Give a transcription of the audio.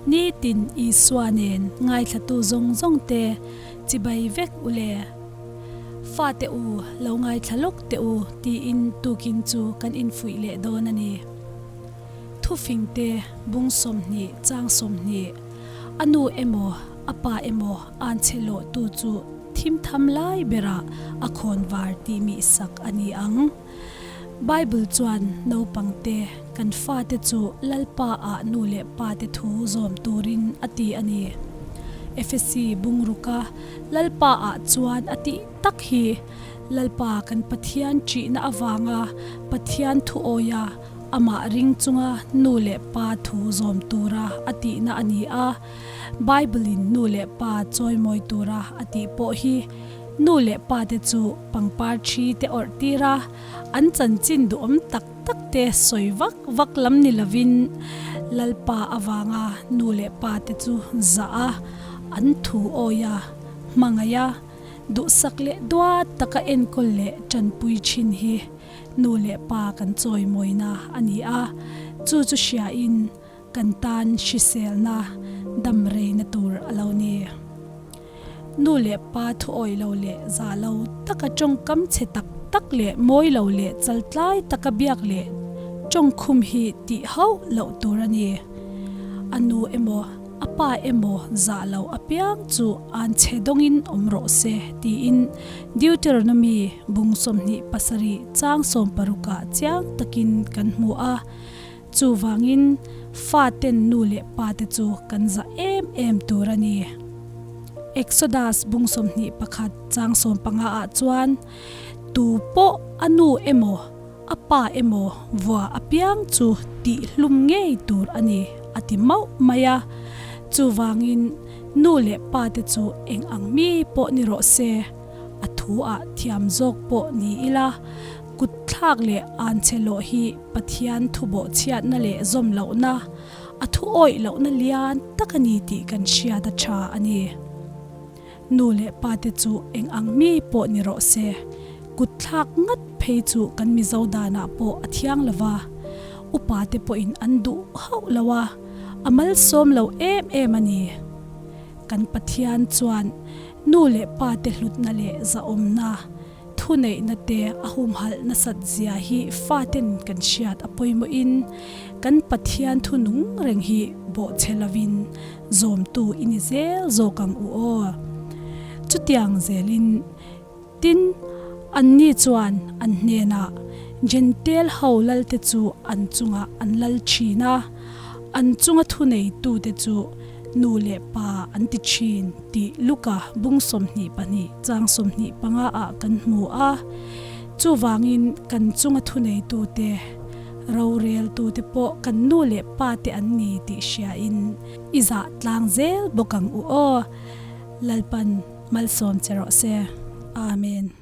Nitin Isua nen ngaithlatu zawng zawng te chibai vek u le. Fate u, lo ngaithla lawk teh u tiin tukin chu kan infuih leh dawn a ni. Thufing te bung 20 chang 20, A nu emaw a pa emaw an che lawh tu chu thim tham lai berah a khawn var tih mih sak a ni ang. Bible chuan naupang te kan fate chu Lalpa ah nu leh pa te thu zawm turin a ti a ni. Efesi bungruka Lalpa ah chuan a tih tak hi Lalpa kan Pathian ṭihna avanga Pathian thu awia amah ring chunga nu leh pa thu zawm tura a tihna a ni a. Bible-in nu leh pa chawimawi tura a tih pawh hi nu leh pa te chu pangpar ṭhi te awrh tir a, an chanchin duhawm tak tak te sawi vak vak lam ni lovin Lalpa avanga nu leh pa te chu zah a, an thu awia hmangaih a, Duhsak leh duat taka enkawl leh tanpui thin hi nu leh pa kan chawimawina a ni a, chu chu hriain kan tan hriselna dam reina tur a lo ni. Nu leh pa thuawih lo leh zah lo taka tawngkam chhe tak tak leh mawi lo leh chaltlai taka biak leh tawngkhum hi tih hauh loh tur a ni. A nu emaw A pa emaw zah lo apiang chu an chhe dawngin awm rawh se, tiin Deuteronomy bung 27 chang sawmparukah chiang takin kan hmu a. Chuvangin faten nu leh pate chu kan zah em em tur a ni. Exodus bung 21 chang sawmpanga ah chuan tu pawh a nu emaw A pa emaw vua apiang chu tih hlum ngei tur a ni, a ti mauh mai a. Chuvangin nu leh pa te chu eng ang mi pawh ni rawh se, a thu ah thiam zawk pawh ni ila, kut thlak leh an che lawh hi Pathian thu bawhchhiatna leh zawm lohna, a thu awih lohna lian tak a ni tih kan hriat a tha a ni. Nu leh pa te chu eng ang mi pawh ni rawh se, kut thlak ngat phei chu kan Mizo danah pawh a thiang lo va, upa te pawhin an duh hauh lo a, a malsawm lo em em a ni. Kan Pathian chuan nu leh pa te hlutna leh zahawmna, Thuneihna te a humhalh nasat zia hi faten kan hriat a pawimawhin kan Pathian thu nung reng hi bawhchhe lovin zawmtu i ni zel zawk ang u aw. Chutiang zelin tin anni chuan an hnenah Jentail ho lalte chu an chungah an lal thin a, an chunga thuneitute chu Nu leh pa an ti thin tih Luka bung 22 chang 25 ah kan hmu a. Chuvangin kan chunga thuneitute, roreltute pawh kan nu leh pa te an ni tih hriain i zah tlang zel bawk ang u aw. Lalpan malsawm che rawh se. Amen.